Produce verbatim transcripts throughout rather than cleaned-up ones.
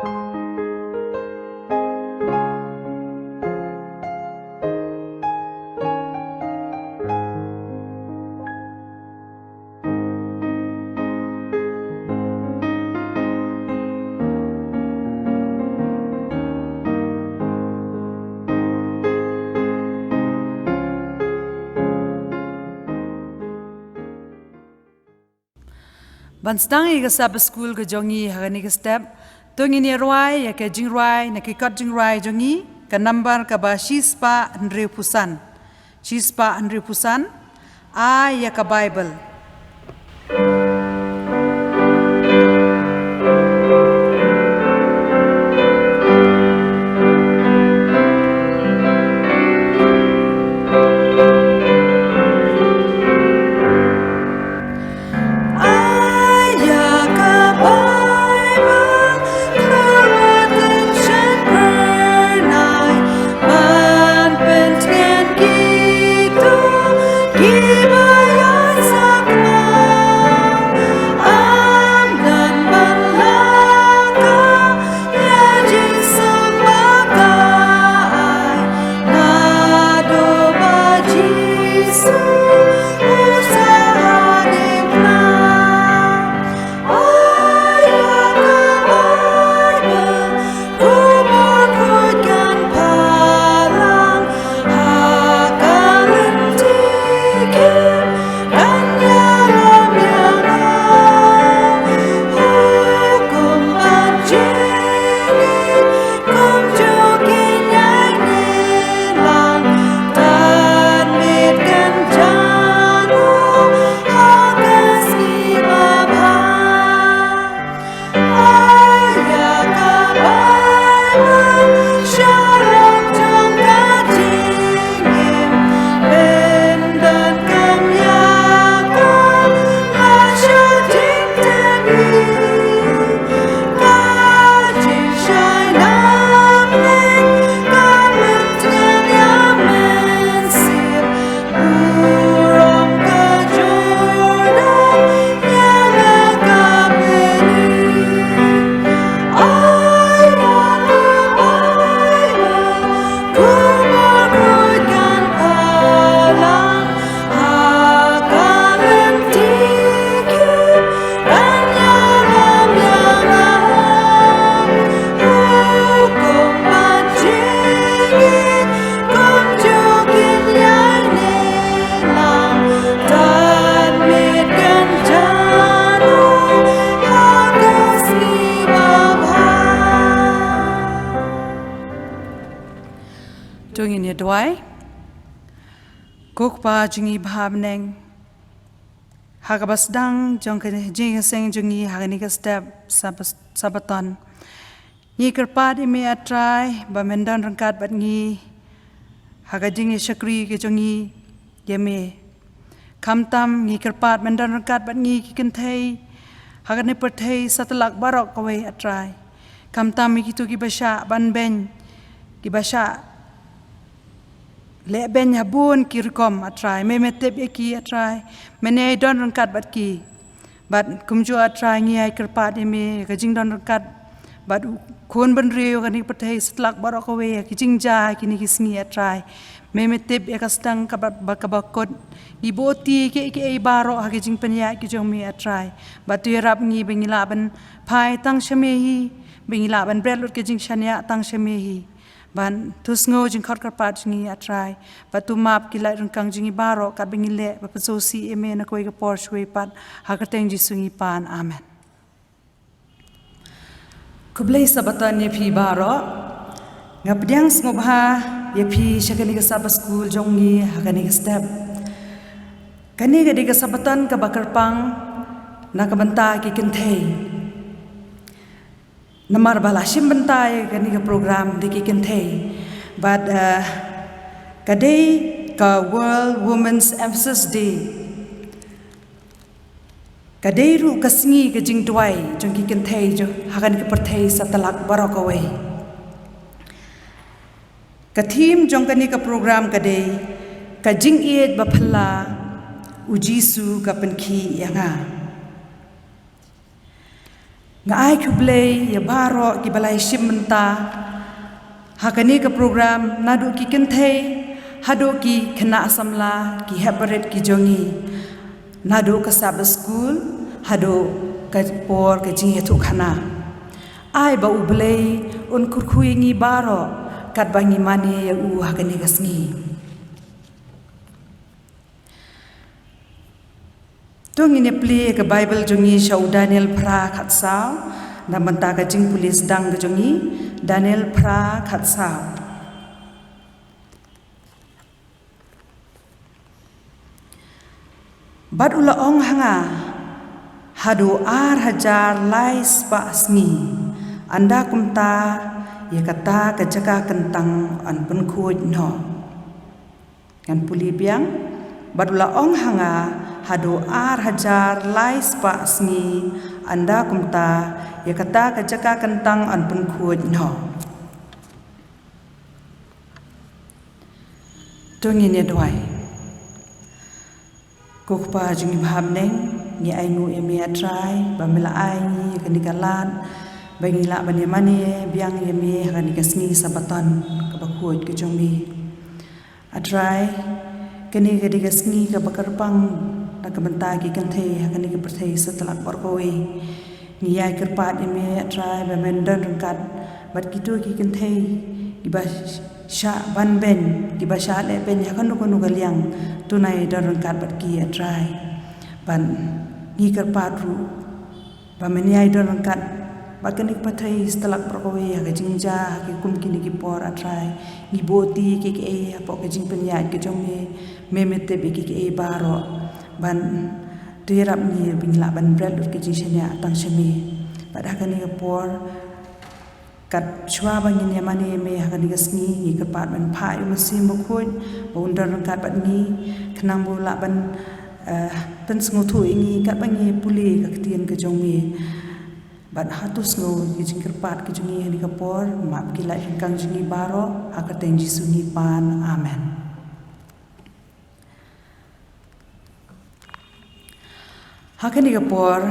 Ban sdang ïa ka Sabbath School ka jong ngi ha kane ka step, to ngin ïa rwai ïa ka jingrwai na ki kot jingrwai jong ngi, ka number kaba shispah hynriewphew san. Shispah hynriewphew san, ai ïa ka Baibl. To ngin ïa duwai. Ko Kpa jong ngi ba ha bneng, ha kaba sdang jong ka jingïaseng jong ngi ha kane ka step Sabbath, Sabbaton, ngi kyrpad ïa me, A Trai, ba men don ryngkat bad ngi ha ka jingïashakri ka jong ngi ïa me. Khamtam ngi kyrpad men don ryngkat bad ngi ki kynthei ha kane pyrthei satlak baroh kawei, A Trai. Khamtam ïa kito kiba shah ban beiñ, kiba shah leh beiñ ha bun ki rukom, A Trai. Me, me tip ïa ki, A Trai. Men ïai don ryngkat bad ki. Bad kumjuh, A Trai, ngi ïai kyrpad ïa me ka jingdon ryngkat bad u khun bynriew kane ka pyrthei satlak baroh kawei ha ki jingjia kine ki sngi, A Trai. Me, me tip ïa ka sdang kaba, ba kaba kut. Ngi buh ti kiei kiei baroh ha ki jingpynïaid ki jong me, A Trai. Bad to ïarap ngi ba ngi lah ban phai tang sha me hi, ba ngi lah ban bret lut ka jingshaniah tang sha me hi. Ban to sngew jingkhot kyrpad jong ngi, A Trai. Bad to map ki lait ryngkang jong ngi baroh katba ngi leh ba pynsngewsih ïa me na kawei ka por sha kawei pat. Ha ka kyrteng Jisu ngi pan. Amen. Khublei Sabbaton ïa phi baroh. Nga pdiang sngewbha ïa phi sha kane ka Sabbath School jong ngi ha kane ka step. Kane ka dei ka Sabbaton kaba kyrpang na ka bynta ki kynthei. Namar ba la shim bynta ïa kane ka program da ki kynthei. Bad, eh, ka dei ka World Women's Emphasis Day. Ka dei ruh ka sngi ka jingduwai jong ki kynthei jong ha kane ka pyrthei satlak baroh kawei. Ka theme jong kane ka program ka dei, ka jingïeit ba phylla, U Jisu ka pynkhih ïa nga. Nga ai khublei ïa baroh kiba la ïashim bynta ha kane ka program, naduh ki kynthei haduh ki khynnah samla, ki hep barit ki jong ngi, naduh ka Sabbath School haduh ka por ka jingïathuhkhana. Ai ba U Blei un kyrkhu ïa ngi baroh katba ngi mane ïa u ha kane ka sngi. To ngin ïa plie ka Bible jong ngi sha u Daniel phra khatsaw, na bynta ka jingpule sdang ka jong ngi, Daniel phra khatsaw. Bad u la ong ha nga, haduh ar hajar lai spah sngi, ynda kumta ïa kata ka jaka kyntang yn pynkhuid noh. Ngan pule biang, bad u la ong ha nga, haduh ar hajar lai spah sngi, ynda kumta ïa kata ka jaka kyntang yn pynkhuid noh. To ngin ïa duwai. Ko Kpa jong ngi ba ha bneng, ngi ainguh ïa me A Trai ba me la ai ngi kane ka lad ba ngi lah ban ïa mane biang ïa me ha kane ka sngi Sabbaton kaba khuid ka jong me. A Trai, kane ka dei ka sngi kaba kyrpang na ka bynta ki kynthei ha kane ka pyrthei satlak baroh kawei. Ngi ïai kyrpad ïa me A Trai ba men don ryngkat bad kito ki kynthei kiba shah ban beiñ, kiba shah leh beiñ ha kano kano ka liang, to nai don ryngkat bad ki A Trai. Bad ngi kyrpad ruh ba men ïai don ryngkat bad kane ka pyrthei satlak baroh kawei ha ka jingjia ha ki kum kine ki por A Trai. Ngi buh ïa kiei kiei hapoh ka jingpynïaid ka jong me, me me tip ïa kiei kiei baroh. Ban to ïarap ngi ba ngin lah ban bret lut ka jingshaniah tang sha me. Bad ha kane ka por, kat shwa ba ngin ïa mane ïa me ha kane ka sngi, ngi kyrpad ban phah ïa u Mynsiem Bakhuid ba un don ryngkat bad ngi, khnang ba u lah ban, eh, pynsngewthuh ïa ngi katba ngi pule ka ktien ka jong me. Bad hato sngew ïa ki jingkyrpad ka jong ngi ha kane ka por, map ki lait ryngkang jong ngi baroh ha ka kyrteng Jisu ngi pan. Amen. Ha kane ka por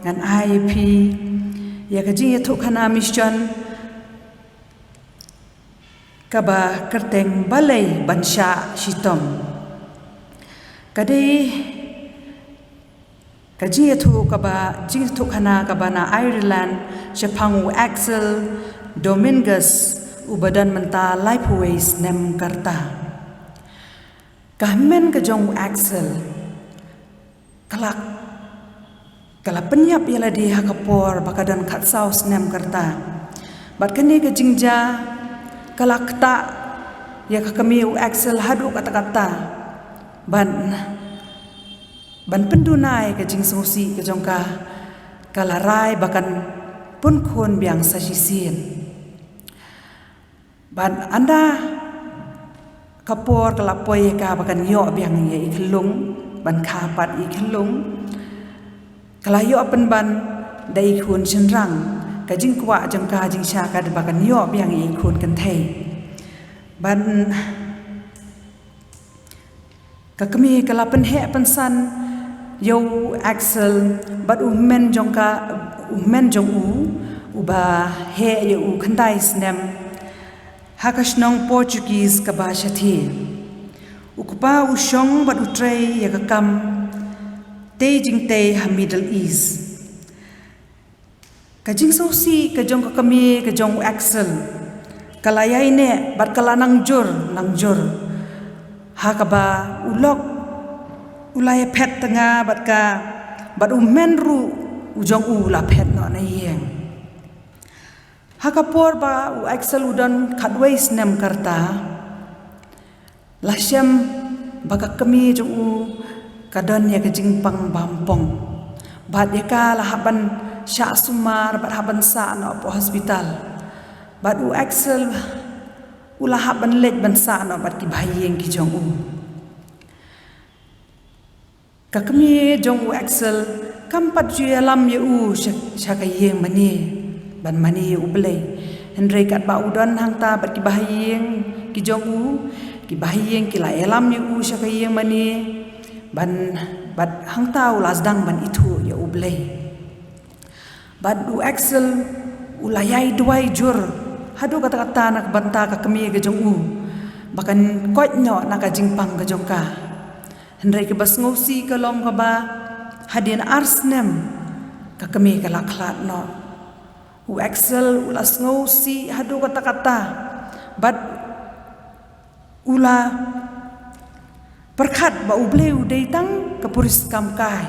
ngan ai ïa phi ïa ka jingïathuhkhana mission kaba kyrteng Balei Ban Shah Shitom. Ka dei ka jingïathuh kaba, jingïathuhkhana kaba na Ireland shaphang u Axel Dominguez uba don mynta laiphew wei snem ka rta. Ka hynmen ka jong u Axel ka la, ka la pynïap ïa lade ha ka por ba ka don khatsaw snem ka rta. Bad kane ka jingjia ka la ktah ïa ka kmie u Axel haduh katta katta ban, ban pynduna ïa ka jingsngewsih ka jong ka, ka la rai ba kan pynkhun biang sa shisien. Bad ynda ka por ka la poi ïa ka ba kan ïoh biang ïa i khyllung, ban kha pat i khyllung, ka la ïoh pynban da i khun shynrang. Ka jingkwah jong ka jingshah ka dei ba kan ïoh biang ïa i khun kynthei. Bad ka kmie ka la pynheh pynsan ïa u Axel bad u hynmen jong ka, u hynmen jong u uba heh ïa u khyndai snem ha ka shnong Portuguese kaba shathie. U kpa u shong bad u trei ïa ka kam tei jingtei ha Middle East. Ka jingsngewsih ka jong ka kmie ka jong u Axel ka la ïaineh bad ka la nangjur nangjur, ha kaba u lok u la ïaphet tnga bad ka, bad u hynmen ruh u jong u la phet noh na ïing. Ha ka por ba u Axel u don khatwei snem ka rta, la shem ba ka kmie jong u ka don ïa ka jingpang bampong. Bad ïa ka la hap ban shah sumar bad hap ban sah noh hapoh hospital. Bad u Axel u la hap ban leit ban sah noh bad ki bahaïing ki jong u. Ka kmie jong u Axel kam pat ju ïalam ïa u sha, sha ka ïing mane ban mane ïa U Blei. Hynrei katba u don hangta bad ki bahaïing ki jong u, ki bahaïing ki la ïalam ïa u sha ka ïing mane ban, bad hangta u la sdang ban ithuh ïa U Blei. Bad u Axel u la ïai duwai jur haduh katta katta na ka bynta ka kmie ka jong u, ba kan koit noh na ka jingpang ka jong ka. Hynrei kaba sngewsih ka long kaba hadien ar snem ka kmie ka la khlad noh. U Axel u la sngewsih haduh katta katta, bad u la pyrkhat ba U Blei u dei tang ka puriskam kai.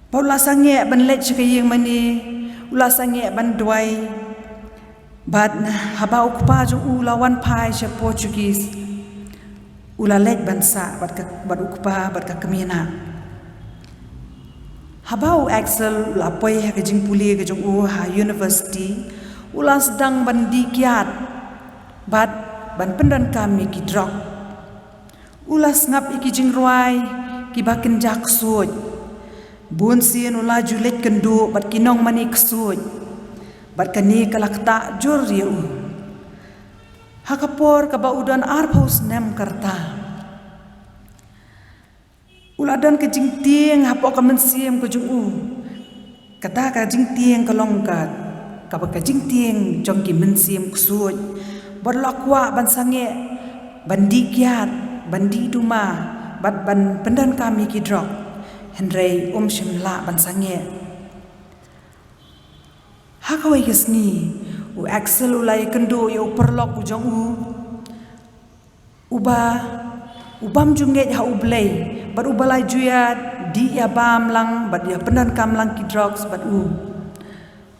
Bad u la sangeh ban leit sha ka ïing mane, u la sangeh ban duwai. Bad haba u kpa jong u la wan phai sha Portuguese, u la leit ban sah bad ka, bad u kpa bad ka kmie na. Haba u Axel u la poi ha ka jingpule ka jong u ha university, u la sdang ban dih kiad bad ban pyndonkam ïa ki drok. U la sngap ïa ki jingrwai kiba kynja ksuid. Bun sien u la ju leit kynduh bad ki nongmane ksuid. Bad kane ka la ktah jur ïa u. Ha ka por kaba u don arphew snem ka rta, u la don ka jingtieng hapoh ka mynsiem ka jong u. Kata ka jingtieng ka long ka, kaba ka jingtieng jong ki mynsiem ksuid. Bad u la kwah ban sangeh ban dih kiad, ban dih duma, bad ban pyndonkam ïa ki drok. Hynrei um shym lah ban sangeh. Ha kawei ka sngi, u Axel u la ïakynduh ïa u paralok u jong u, uba, u bym ju ngeit ha U Blei, bad uba la ju ïa dih ïa bam lang, bad ïa pyndonkam lang ki drugs bad u.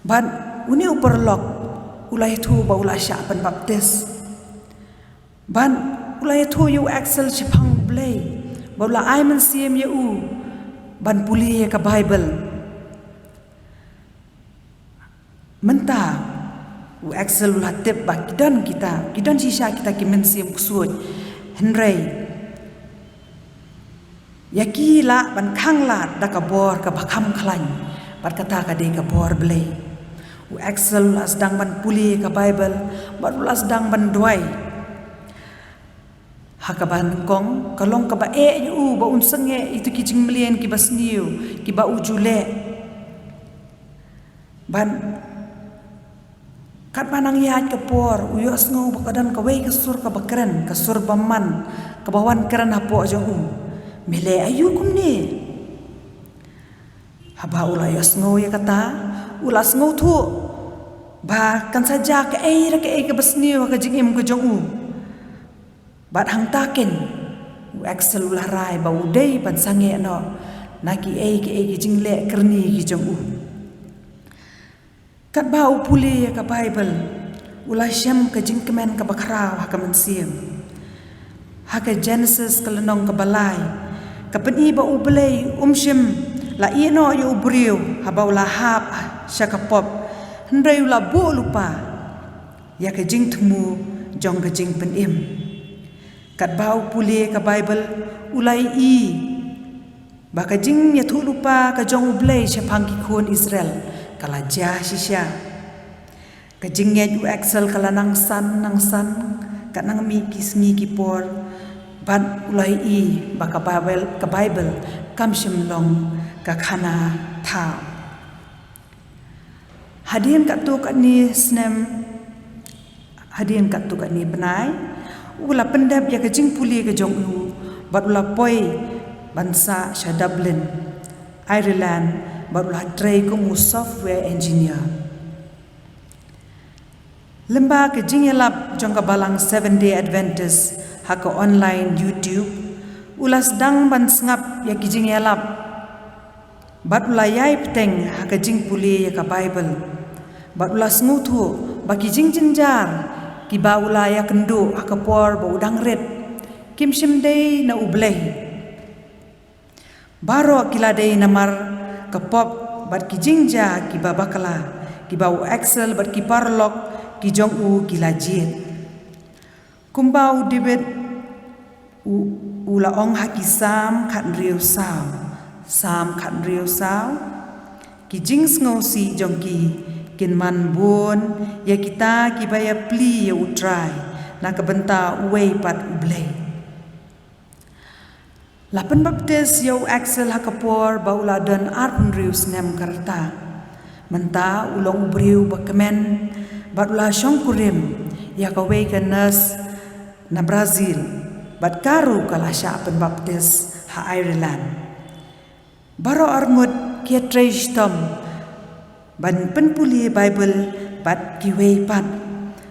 Bad une u paralok u la ïathuh ba u la shah pynbaptis. Bad u la ïathuh ïa u Axel shaphang U Blei, bad u la ai mynsiem ïa u ban pule ïa ka Baibl. Mynta u Axel u la tip ba ki don kita, ki don shisha kita ki mynsiem ksuid. Hynrei ïa ki lah ban khanglad da ka bor kaba kham khlaiñ, bad kata ka dei ka bor Blei. U Axel u la sdang ban pule ka Baibl, bad u la sdang ban duwai. Ha kaba nyngkong, ka long kaba eh ïa u ba un sangeh ïa kito ki jingmlien kiba sniew kiba u ju leh. Bad katba nang ïaid ka por, u ïohsngew ba ka don kawei ka sur kaba kren, ka sur bymman kaba wan kren hapoh jong u. Me leh aïu kumne? Haba u la ïohsngew ïa kata, u la sngewthuh ba kan sa jia kaei re kaei kaba sniew ha ka jingim ka jong u. Bad hangta keiñ, u Axel u la rai ba u dei ban sangeh noh na kiei kiei ki jingleh kyrni ki jong u. Katba u pule ïa ka Baibl, u la shem ka jingkmen kaba khraw ha ka mynsiem. Ha ka Genesis ka lynnong kaba lai, ka pyni ba U Blei um shym la ïehnoh ïa u briew haba u la hap sha ka pop, hynrei u la buh lypa ïa ka jingthmu jong ka jingpynim. Katba u pule ka Baibl, u la ïohi ba ka jingïathuhlypa ka jong U Blei shaphang ki khun Israel ka la jia shisha. Ka jingngeit u Axel ka la nang san nang san, ka nang mih ki sngi ki por, bad u la ïohi ba ka Baibl, ka Baibl kam shym long ka khana thaw. Hadien katto katne snem, hadien katto katne bnai, u la pyndep ïa ka jingpule ka jong u, bad u la poi ban sah sha Dublin, Ireland, bad u la trei kum u software engineer. Lyngba ka jingïalap jong ka balang Seventh Day Adventist ha ka online YouTube, u la sdang ban sngap ïa ki jingïalap, bad u la ïai bteng ha ka jingpule ïa ka Baibl. Bad u la sngewthuh ba ki jingjynjar kiba u la ïakynduh ha ka por ba u dang rit, kim shym dei na U Blei. Baroh ki la dei namar ka pop bad ki jingjia kiba bakla, kiba u Axel bad ki paralok ki jong u ki la jied. Kumba u David u, u la ong ha ki Salm khathynriew saw, Salm khathynriew saw, ki jingsngewsih jong ki kin man bun ïa kita kiba ïapli ïa U Trai na ka bynta uwei pat U Blei. La pynbaptis ïa u Axel ha ka por ba u la don arphew hynriew snem ka rta. Mynta u long u briew ba kmen bad u la shongkurim ïa kawei ka nurse na Brazil, bad ka ruh ka la shah pynbaptis ha Ireland. Baroh arngut ki ïatrei shitom ban pynpule Baibl bad kiwei pat,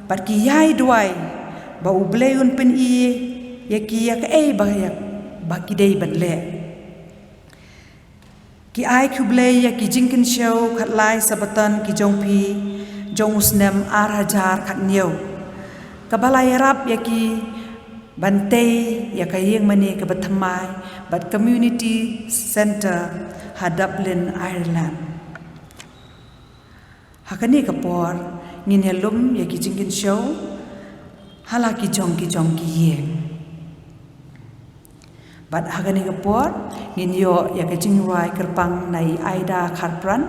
bad ki ïai duwai ba U Blei un pyni ïa ki ïa kaei ba ïa ba ki dei ban leh. Ki ai khublei ïa ki jingkynshew khatlai Sabaton ki jong phi jong u snem ar hajar khatñiew, kaba la ïarap ïa ki ban tei ïa ka ïing mane kaba thymmai bad community centre ha Dublin, Ireland. Ha kane ka por ngin ïalum ïa ki jingkynshew ha la ki jong ki jong ki ïing. Bad ha kane ka por ngin ïoh ïa ka jingrwai kyrpang na i Aida Kharpran.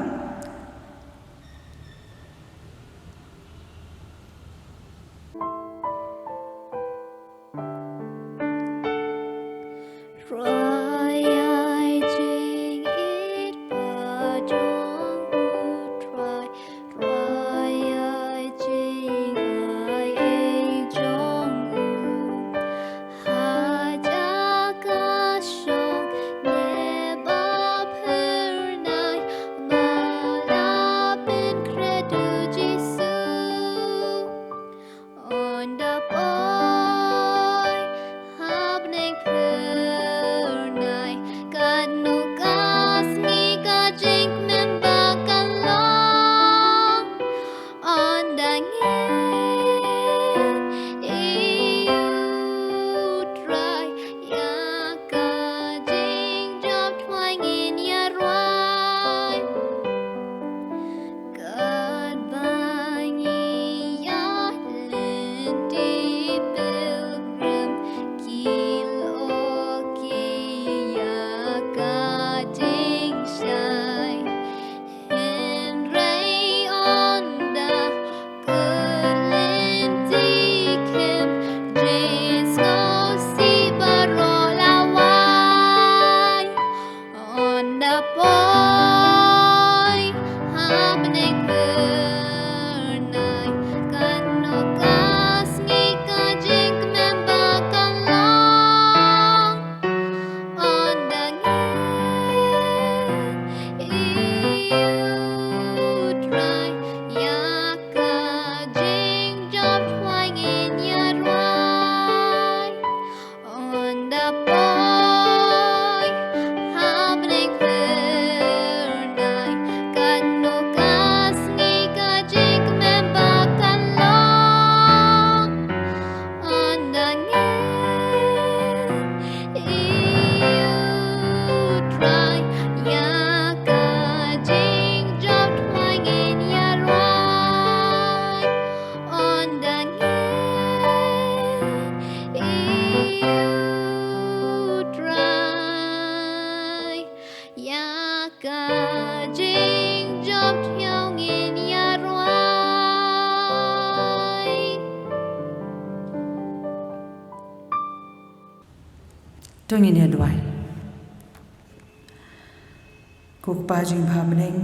Rwai ai jingitbha jong u Trai, rwai ai jingai ei jong u. Ha jaka shong ne ba phyrnai, ba la pynkhret u Jisu. Ynda poi ha bneng phyrnai, katno ka sngi ka jingkmen ba kan long. Ynda ngin ïohi u Trai, ïa ka jingjop thymmai ngin ïa rwai. Katba ngi ïaid lynti pilgrim, ki lyoh ki ïa ka jingshai. Hynrei ynda ka lynti khim, jingsngewsih baroh la wai. Ynda poi ha bneng phyrnai, katno ka sngi ka jingkmen ba kan long. Ynda ngin ïohi u Trai, ïa ka jingjop thymmai ngin ïa rwai. Ynda poi ha bneng phyrnai, katno ka sngi ka jingkmen ba kan long. Ynda ngin ïohi u Trai, ïa ka jingjop thymmai ngin ïa rwai. Ynda ngin ïohi u Trai, ïa ka jingjop thymmai ngin ïa rwai. To ngin ïa duwai. Ko Kpa jong ngi ba ha bneng,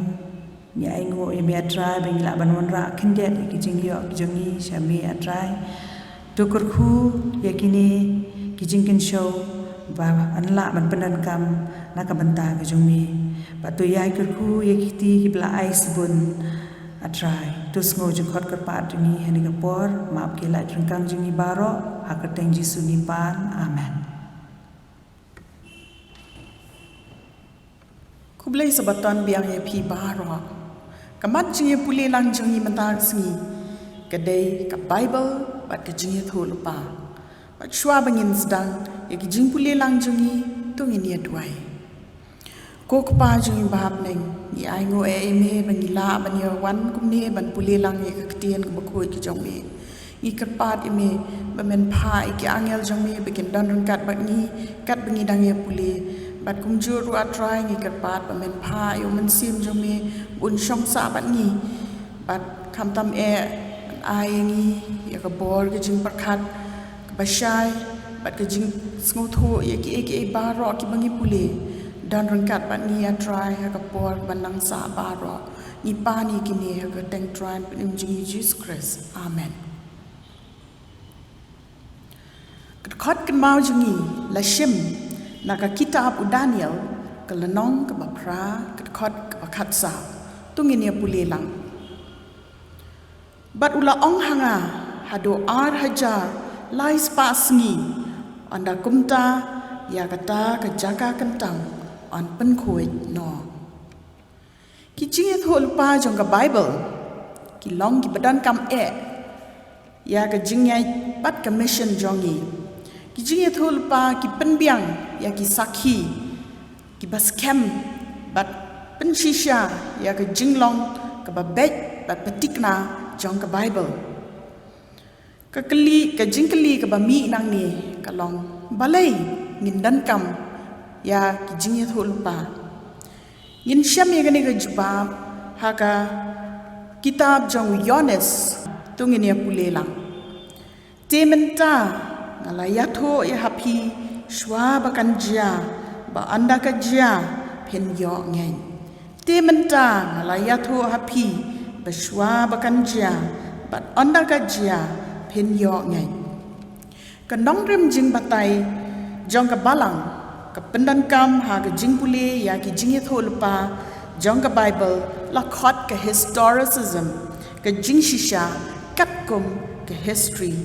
ngi ainguh ïa me A Trai ba ngi lah ban wanrah khyndiat ïa ki jingïoh ki jong ngi sha me A Trai. To kyrkhu ïa kine ki jingkynshew ba yn lah ban pyndonkam na ka bynta ka jong me. Bad to ïai kyrkhu ïa ki kti kiba la ai sbun A Trai. To sngew jingkhot kyrpad jong ngi ha kane ka por, map ki lait ryngkang jong ngi baroh, ha ka kyrteng Jisu ngi pan. Amen. Khublei Sabaton biang ïa phi baroh. Ka mat jingïapule lang jong ngi mynta ka sngi ka dei ka Baibl bad ka jingïathuhlypa. Bad shuwa ba ngin sdang ïa ka jingpule lang jong ngi, to ngin ïa duwai. Ko Kpa jong ngi ba ha bneng, ngi ainguh ïa me ba ngi lah ban ïa wan kumne ban pule lang ïa ka ktien kaba khuid ka jong me. Ngi kyrpad ïa me ba men phah ïa ki angel jong me ba kin don ryngkat bad ngi katba ngi dang ïa pule. Bad kumjuh ruh A Trai ngi kyrpad ba men phah ïa u Mynsiem jong me ba un shong sah bad ngi. Bad khamtam eh, ai ïa ngi ïa ka bor ka jingpyrkhat kaba shai bad ka jingsngewthuh ïa kiei kiei baroh kiba ngi pule. Don ryngkat bad ngi A Trai ha ka por ban nang sah baroh. Ngi pan ïa kine ha ka kyrteng Trai Nongpynim jong ngi Jisu Khrist. Amen. Ka dkhot kynmaw jong ngi la shim na ka kitab u Daniel, ka lynnong kaba phra, ka dkhot kaba khatsaw. To ngin ïa pule lang. Bad u la ong ha nga, haduh ar hajar lai spah sngi, ynda kumta ïa kata ka jaka kyntang yn pynkhuid noh. Ki jingïathuhlypa jong ka Baibl ki long kiba donkam eh ïa ka jingngeit bad ka mission jong ngi. Ki jingïathuhlypa ki pynbiang ïa ki sakhi kiba skhem bad pynshisha ïa ka jinglong kaba beit bad ba thikna jong ka Baibl. Ka kylli, ka jingkylli kaba mih nangne ka long, balei ngin donkam ïa ki jingïathuhlypa? Ngin shem ïa kane ka jubab ha ka kitab jong u Ïoannis. To ngin ïa pule lang. Te mynta nga la ïathuh ïa ha phi shuwa ba kan jia, ba ynda ka jia phin ïoh ngeit. Te mynta nga la ïathuh ha phi ba shuwa ba kan jia, bad ynda ka jia phin ïoh ngeit. Ka nongrim jingbatai jong ka balang ka pyndonkam ha ka jingpule ïa ki jingïathuhlypa jong ka Baibl la khot ka historicism, ka jingshisha katkum ka history.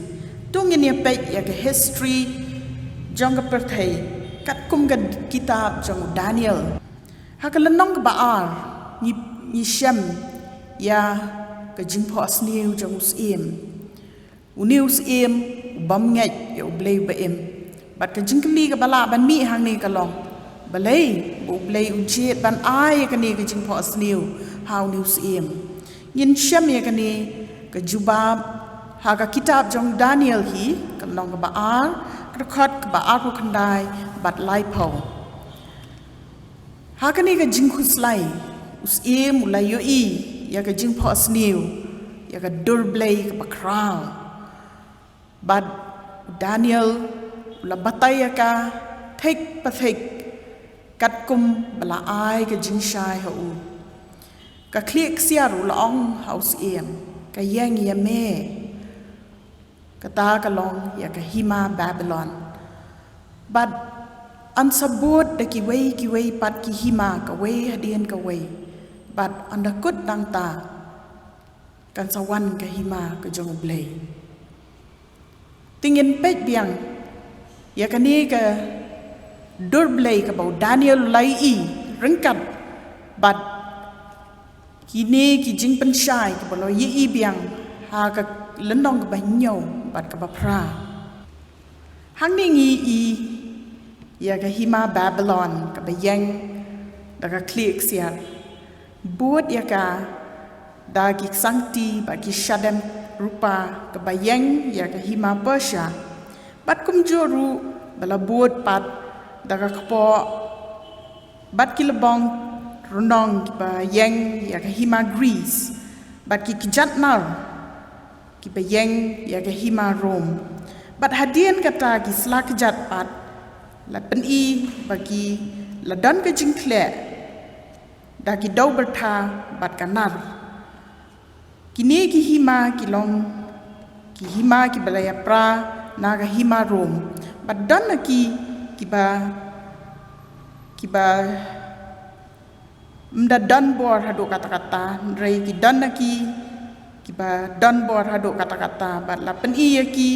To ngin ïa peit ïa ka history jong ka pyrthei katkum ka kitab jong u Daniel. Ha ka lynnong kaba ar ngi, ngi shem ïa ka jingphohsniew jong u syiem. Une u syiem u bym ngeit ïa u Blei ba im. Bad ka jingkylli kaba lah ban mih hangne ka long, balei ba u Blei u jied ban ai ïa kane ka jingphohsniew ha une u syiem? Ngin shem ïa kane ka jubab ha ka kitab jong Daniel hi, ka lynnong kaba ar, ka dkhot kaba arphew khyndai bad laiphew. Ha kane ka jingkhuslai, u syiem u la ïohi ïa ka jingphohsniew ïa ka dur Blei kaba khraw. Bad u Daniel u la batai ïa ka thik pa thik katkum ba la ai ka jingshai ha u. Ka khlieh ksiar u la ong ha u syiem, ka ïeng ïa me. Kata ka long ïa ka hima Babilon. Bad yn sa bud da kiwei kiwei pat ki hima, kawei hadien kawei. Bad ynda kut nangta kan sa wan ka hima ka jong u Blei. Te ngin peit biang ïa kane ka dur Blei kaba u Daniel u la ïohi ryngkat bad kine ki jingpynshai kiba la ïohi biang ha ka lynnong kaba hynñiew bad kaba phra. Hangne ngi ïohi ïa ka hima Babilon kaba ïeng da ka khlieh ksiar. Bud ïa ka da ki ksangti bad ki shadem rupa, kaba ïeng ïa ka hima Persia. Bad kumjuh ruh ba la bud pat da ka kpoh bad ki lbong rnong kiba ïeng ïa ka hima Greece, bad ki kjat nar kiba ïeng ïa ka hima Rome. Bad hadien kata ki sla kjat pat la pyni ba ki la don ka jingkhleh da ki dew byrtha bad ka nar. Kine ki hima ki long ki hima kiba la ïapra na ka hima Rome. Bad don na ki kiba, kiba ym da don bor haduh katta katta, hynrei ki don na ki kiba don bor haduh katta katta, bad la pyni ïa ki,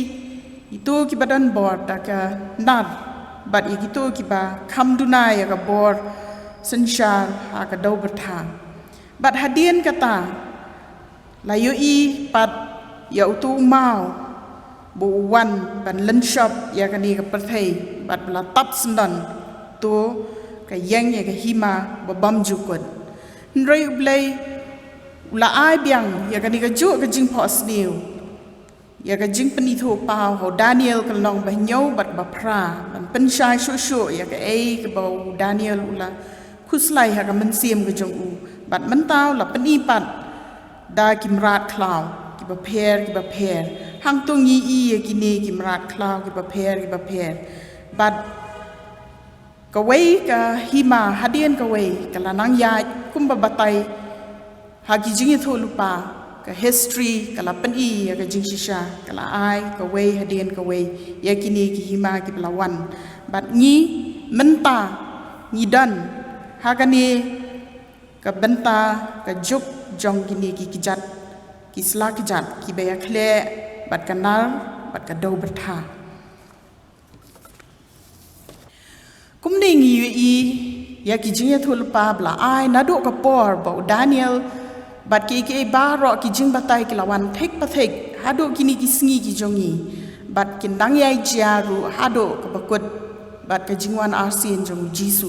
ito kiba don bor da ka nar, bad ïa kito kiba kham duna ïa ka bor synshar ha ka dew byrtha. Bad hadien kata, la ïohi pat ïa uto u maw ba u wan ban lynshop ïa kane ka pyrthei, bad ba la tap syndon to ka ïeng ïa ka hima ba bymjukut. Hynrei u Blei u la ai biang ïa kane kajuh ka jingphohsniew, ïa ka jingpynithuh paw ha u Daniel ka lynnong ba hynñiew bad ba phra, ban pynshai shuh shuh ïa kaei kaba u Daniel u la khuslai ha ka mynsiem ka jong u. Bad mynta u la pyni pat da ki mrad khlaw kiba pher kiba pher. Hangto ngi ïohi ïa kine ki mrad khlaw kiba pher kiba pher. Bad kawei ka hima hadien kawei ka la nang ïaid kumba batai Ha ki jingïathuhlypa, ka history ka la pyni ïa ka jingshisha, ka la ai kawei hadien kawei ïa kine ki hima kiba la wan. Bad ngi mynta ngi don ha kane ka bynta ka juk jong kine ki kjat, ki sla kjat kiba ïakhleh bad ka nar bad ka dewbyrtha. Kumne ngi ïohi ïa ki jingïathuhlypa ba la ai naduh ka por ba u Daniel bad kiei kiei baroh ki jingbatai ki la wan thik pa thik haduh kine ki sngi ki jong ngi, bad kin dang ïai jia ruh haduh kaba kut bad ka jingwan arsien jong u Jisu.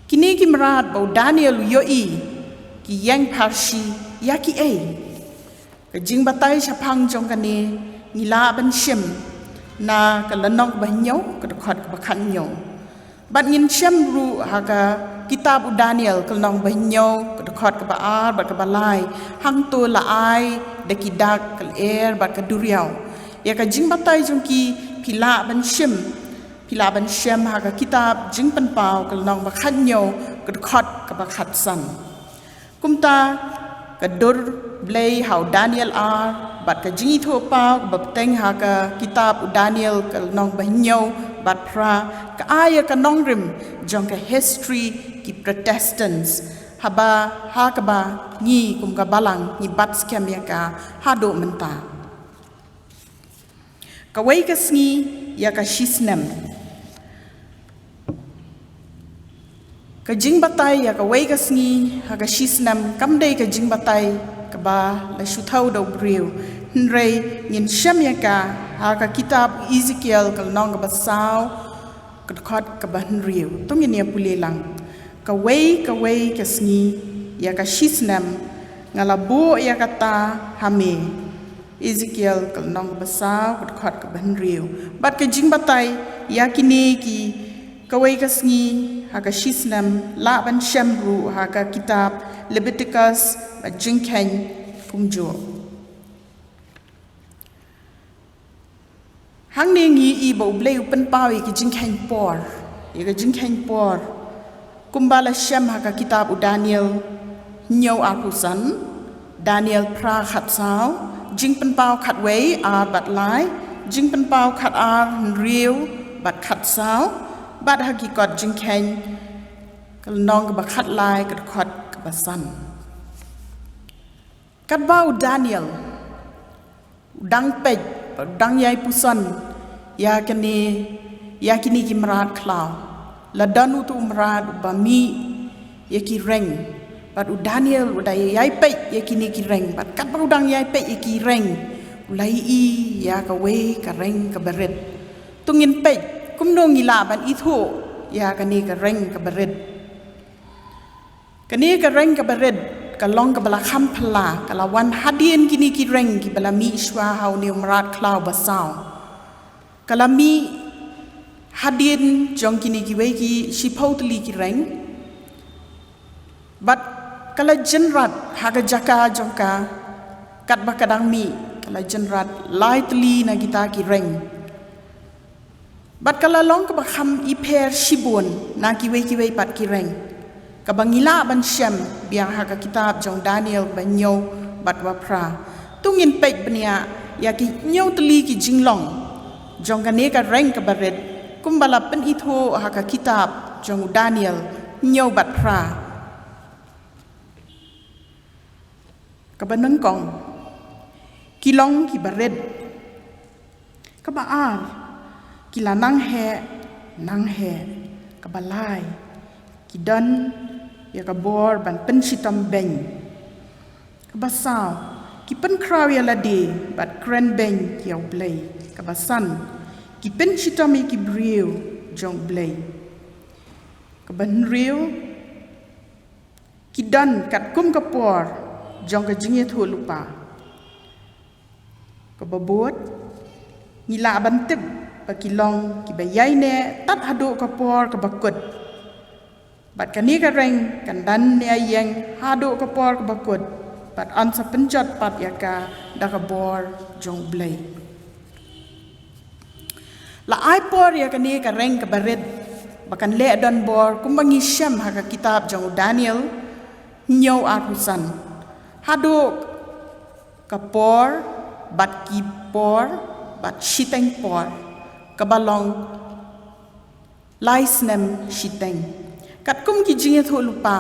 Kine ki mrad ba u Daniel u ïohi ki ïeng pharshi ïa kiei? Ka jingbatai shaphang jong kane ngi lah ban shem na ka lynnong ba hynñiew, ka dkhot kaba khathynñiew. Bad ngin shem ruh ha ka kitab u Daniel, ka lynnong ba hynñiew, ka dkhot kaba ar bad kaba lai, hangto la ai da ki dak ka lyer bad ka duriaw. Ïa ka jingbatai jong ki phi lah ban shem, phi lah ban shem ha ka kitab Jingpynpaw, ka lynnong ba khathynñiew, ka dkhot kaba khatsan. Kumta ka dur Blei ha u Daniel ar bad ka jingïathuhpaw kaba bteng ha ka kitab u Daniel, ka lynnong ba hynñiew bad phra, ka ai ïa ka nongrim jong ka history ki Protestants, haba ha kaba ngi kum ka balang ngi bat skhem ïa ka haduh mynta. Kawei ka sngi ïa ka shisnem. Ka jingbatai ïa kawei ka sngi ha ka shisnem kam dei ka jingbatai kaba la shu thaw da u briew. Hynrei ngin shem ïa ka ha ka kitab u Ezekiel, ka lynnong kaba saw, ka dkhot kaba hynriew. To ngin ïa pule lang. Kawei kawei ka sngi ïa ka shisnem nga la buh ïa kata ha me. Ezekiel ka lynnong kaba saw, ka dkhot kaba hynriew. Bad ka jingbatai ïa kine ki kawei ka sngi ha ka shisnem lah ban shem ruh ha ka kitab Leviticus bad Jingkheiñ kumjuh. Hangne ngi ïohi ba u Blei u pynpaw ïa ka jingkheiñ por, ïa ka jingkheiñ por. Kumba la shem ha ka kitab u Daniel hynñiew arphew san, Daniel phra khatsaw, Jingpynpaw khatwei ar bad lai, Jingpynpaw khatar hynriew bad khatsaw, bad ha ki kot Jingkheiñ ka lynnong kaba khatlai, ka dkhot kaba san. Katba u Daniel u dang peit, u dang ïai puson ïa kine, ïa kine ki mrad khlaw. La don uto u mrad uba mih ïa ki reng. Bad u Daniel u da ïai peit ïa kine ki reng. Bad katba u dang ïai peit ïa ki reng, u la ïohi ïa kawei ka reng kaba rit. To ngin peit kumno ngi lah ban ithuh ïa kane ka reng kaba rit. Kane ka reng kaba rit ka long kaba la kham phylla, ka la wan hadien kine ki reng kiba la mih shuwa ha une u mrad khlaw ba saw. Ka la mih hadien jong kine kiwei ki shiphew tylli ki reng. Bad ka la jynrat ha ka jaka jong ka, katba ka dang mih, ka la jynrat lai tylli na kita ki reng. Bad ka la long kaba kham ipher shibun na kiwei kiwei pat ki reng, kaba ngi lah ban shem biang ha ka kitab jong Daniel ba hynñiew bad ba phra. To ngin peit bniah ïa ki hynñiew tylli ki jinglong jong kane ka reng kaba rit, kumba la pynithuh ha ka kitab jong u Daniel hynñiew bad phra. Kaba nyngkong, ki long kiba rit. Kaba ar, ki la nang heh nang heh. Kaba lai, ki don ïa ka bor ban pynshitom beiñ. Kaba saw, ki pynkhraw ïa lade bad kren beiñ ïa u Blei. Kaba san, ki pynshitom ïa ki briew jong u Blei. Kaba hynriew, ki don katkum ka por jong ka jingïathuhlypa. Kaba bud, ngi lah ban tip ba ki long kiba ïaineh tad haduh ka por kaba kut. Bad kane ka reng kan dang ïeng haduh ka por kaba kut, bad yn sa pynjot pat ïa ka da ka bor jong u Blei. La ai por ïa kane ka reng kaba rit ba kan leh donbor, kumba ngi shem ha ka kitab jong u Daniel hynñiew arphew san. Haduh ka por, bad ki por, bad shiteng por, kaba long lai snem shiteng. Katkum ki jingïathuhlypa,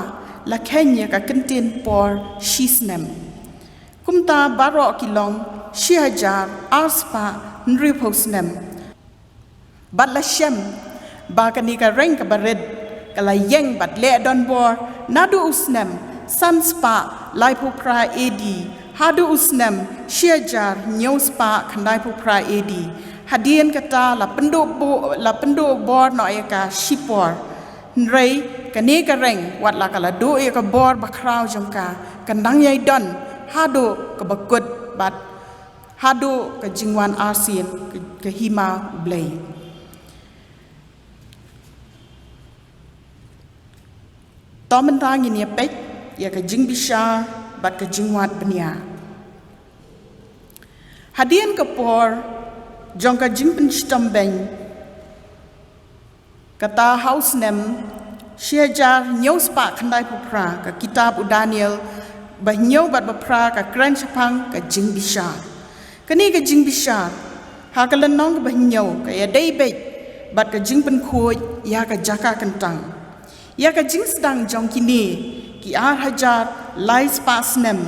la kheiñ ïa ka kyntien por shi snem. Kumta baroh ki long shi hajar ar spah hynriewphew snem. Bad la shem ba kane ka reng kaba rit ka la ïeng bad leh donbor naduh u snem san spah laiphew phra A D haduh u snem shi hajar hynñiew spah khyndaiphew phra A D. Hadien kata la pynduh bo-, la pynduh bor noh ïa ka shipor. Hynrei kane ka reng, wat la ka la duh ïa ka bor bakhraw jong ka, kan dang ïai don haduh kaba kut bad haduh ka jingwan arsien ka, ka hima U Blei. To mynta ngin ïa peit ïa ka jingbishar bad ka jingwad bniah. Hadien ka por jong ka jingpynshitom beiñ, kata ha u snem shi hajar hynñiew spah khyndaiphew phra, ka kitab u Daniel bahynñiew bad baphra ka kren shaphang ka jingbishar. Kane ka jingbishar ha ka lynnong kaba hynñiew ka ïadei beit bad ka jingpynkhuid ïa ka jaka kyntang. Ïa ka jingsdang jong kine ki ar hajar lai spah snem,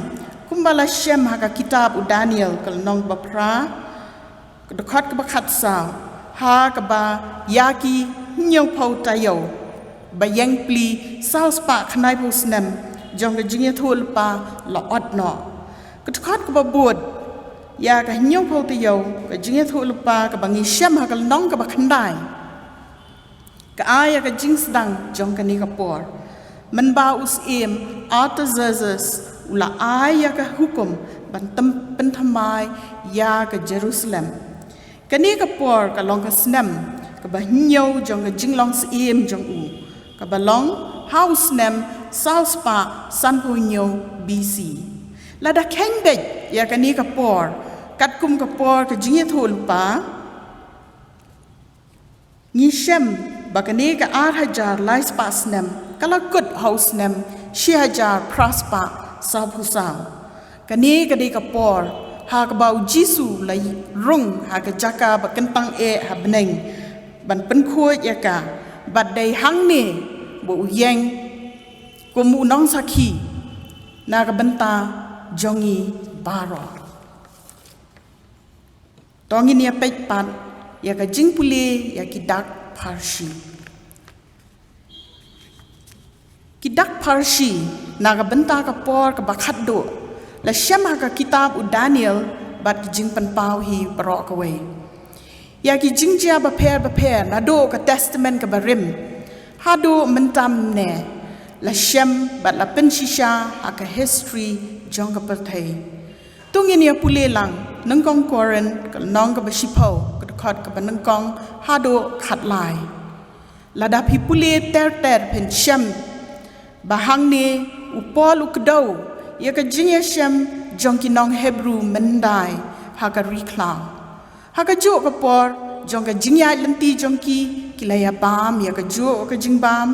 kumba la shem ha ka kitab u Daniel ka lynnong baphra, ka dkhot kaba khatsaw, ha kaba ïa ki hynñiewphew taïew ba ïeng pli saw spah khyndaiphew snem jong ka jingïathuhlypa la ot noh. Ka dkhot kaba bud, ïa ka hynñiewphew taïew ka jingïathuhlypa kaba ngi shem ha ka lynnong kaba khyndai. Ka ai ïa ka jingsdang jong kane ka por. Mynba u syiem Artaxerxes u la ai ïa ka hukum ban tym-, pynthymmai ïa ka Jerusalem. Kane ka por ka long ka snem kaba hynñiew jong ka jinglong syiem jong u, kaba long ha u snem saw spah sanphew hynñiew B C. Lada kheiñ beit ïa kane ka por katkum ka por ka jingïathuhlypa, ngi shem ba kane ka ar hajar lai spah snem ka la kut ha u snem shi hajar phra spah sawphew saw. Kane ka dei ka por ha kaba U Jisu u la rung ha ka jaka ba kyntang eh ha bneng ban pynkhuid ïa ka, bad dei hangne ba u ïeng kum u nongsakhi na ka bynta jong ngi baroh. To ngin ïa peit pat ïa ka jingpule ïa ki dak pharshi. Ki dak pharshi na ka bynta ka por kaba khatduh la shem ha ka kitab u Daniel bad ki Jingpynpaw hi baroh kawei. Ïa ki jingjia bapher bapher naduh ka Testament kaba rim haduh mynta mynne la shem bad la pynshisha ha ka history jong ka pyrthei. To ngin ïa pule lang Nyngkong Korinth ka lynnong kaba shiphew, ka dkhot kaba nyngkong haduh khatlai. Lada phi pule ter ter phin shem ba hangne u Paul u kdew ïa ka jingïashem jong ki nong Hebru myndai ha ka ri khlaw. Ha kajuh ka por jong ka jingïaid lynti jong ki, ki la ïa bam ïa kajuh ka jingbam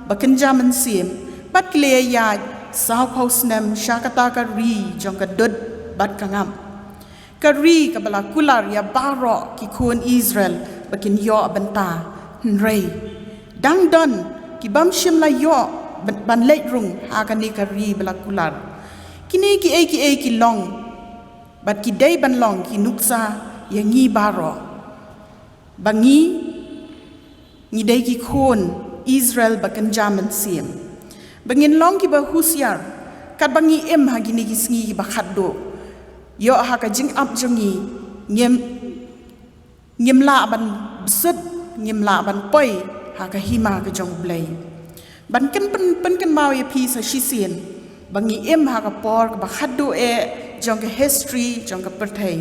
ba kynja mynsiem, bad ki la ïa ïaid sawphew snem sha kata ka ri jong ka dud bad ka ngap, ka ri kaba la kular ïa baroh ki khun Israel ba kin ïoh bynta. Hynrei dang don ki bym shym la ïoh ban, ban leit rung ha kane ka ri ba la kular. Kine kiei kiei ki long bad ki dei ban long ki nuksa ïa ngi baroh, ba ngi, ngi dei ki khun Israel ba kynja mynsiem, ba ngin long kiba husiar katba ngi im ha kine ki sngi kiba khatduh. Ïoh ha ka jingap jong ngi ngim, ngim lah ban bsut, ngim lah ban poi ha ka hima ka jong U Blei. Ban kyn-, pyn-, pynkynmaw ïa phi sa shisien ba ngi im ha ka por kaba khatduh eh jong ka history jong ka pyrthei.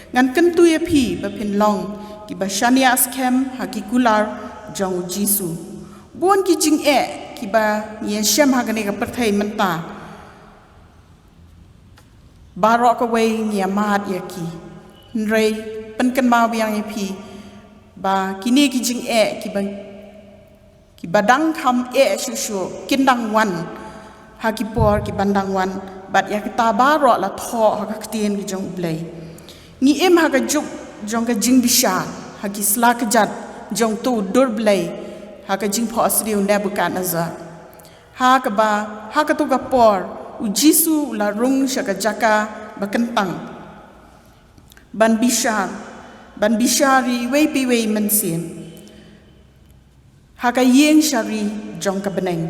Ngan kyntu ïa phi ba phin long kiba shaniah skhem ha ki kular jong U Jisu. Bun ki jingeh kiba ngi ïa shem ha kane ka pyrthei mynta, baroh kawei ngi ïa mad ïa ki. Hynrei pynkynmaw biang ïa phi ba kine ki jingeh kiba, kiba dang kham eh shuh shuh kin dang wan ha ki por kiban dang wan, Bad ïa kita baroh la thoh ha ka ktien ka jong U Blei. Ngi im ha ka juk jong ka jingbishar ha ki sla kjat jong uto u dur Blei ha ka jingphohsniew Nebukadnezar. Ha kaba, ha kato ka por, U Jisu u la rung sha ka jaka ba kyntang ban bishar, ban bishar ïa iwei pa iwei i mynsiem ha ka ïing shari jong ka bneng.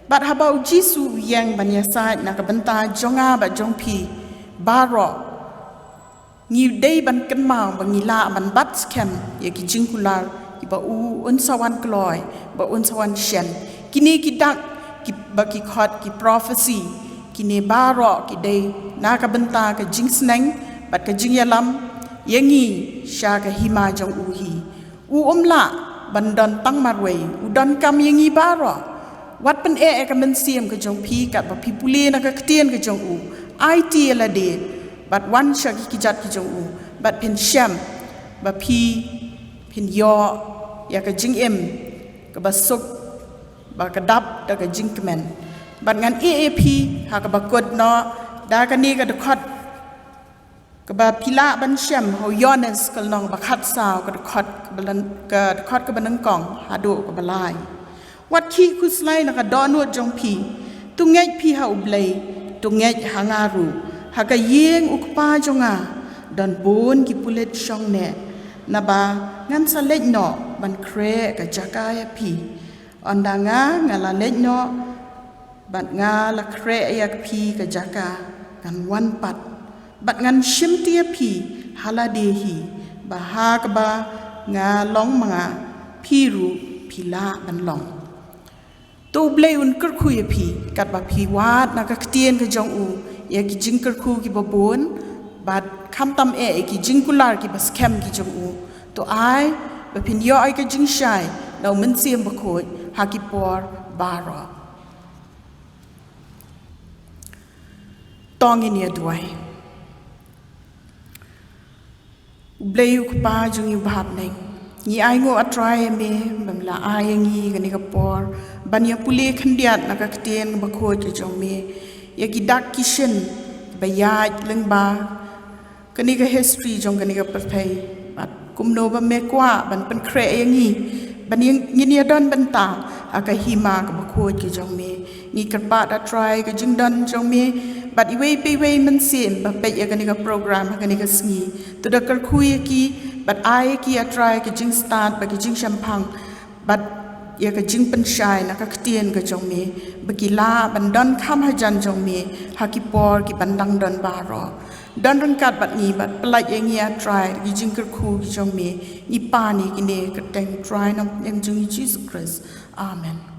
Bad haba U Jisu u ïeng ban ïasaid na ka bynta jong nga bad jong phi baroh, ngi dei ban kynmaw ba ngi lah ban bat skhem ïa ki jingkular kiba u un sa wan kloi, ba un sa wan shen. Kine ki dak, kiba ki khot ki prophecy, kine baroh ki dei na ka bynta ka jingsneng bad ka jingïalam ïa ngi sha ka hima jong u hi. U um lah ban don tang marwei, u donkam ïa ngi baroh. Wat pyneh ïa ka mynsiem ka jong phi katba phi pule na ka ktien ka jong u. Aiti ïa lade bad wan sha ki kjat ki jong u, bad phin shem ba phi phin ïoh ïa ka jingim kaba suk, ba ka dap da ka jingkmen. Bad ngan ïeh ïa phi ha kaba kut noh da kane ka dkhot kaba phi lah ban shem ha u Ïoannis ka lynnong ba khatsaw, ka dkhot kaba lyn-, ka dkhot kaba nyngkong haduh kaba lai. Wat khih khuslai na ka dohnud jong phi. To ngeit phi ha U Blei, to ngeit ha nga ruh. Ha ka ïing u Kpa jong nga don bun ki pulit shong neh. Naba ngan sa leit noh ban khreh ka jaka ïa phi. Ynda nga, nga la leit noh bad nga la khreh ïa phi ka jaka, ngan wan pat bad ngan shimti ïa phi ha lade hi, ba ha kaba nga long ma nga, phi ruh phi lah ban long. To U Blei un kyrkhu ïa phi katba phi wad na ka ktien ka jong u ïa ki jingkyrkhu kiba bun, bad khamtam eh ïa ki jingkular kiba skhem ki jong u. To ai ba phin ïoh ïa ka jingshai na U Mynsiem Bakhuid ha ki por baroh. To ngin ïa duwai. U Blei u Kpa jong ngi uba ha bneng, ngi ainguh, A Trai, ïa me ba me la ai ïa ngi kane ka por ban ïa pule khyndiat na ka ktien kaba khuid ka jong me, ïa ki dak ki shin ba ïaid lyngba kane ka history jong kane ka pyrthei, bad kumno ba me kwah ban pynkhreh ïa ngi ban ïa, ngin ïa don bynta ha ka hima kaba khuid ka jong me. Ngi kyrpad, A Trai, ka jingdon jong me bad iwei pa iwei i mynsiem ba peit ïa kane ka program ha kane ka sngi. To da kyrkhu ïa ki bad ai ïa ki, A Trai, ka jingstad bad ka jingshemphang bad ïa ka jingpynshai na ka ktien ka jong me, ba ki lah ban don kham hajan jong me ha ki por kiban dang don baroh. Don ryngkat bad ngi bad pyllait ïa ngi, A Trai, da ki jingkyrkhu ki jong me. Ngi pan ïa kine kyrteng, Trai, na ka kyrteng jong U Jisu Khrist. Amen.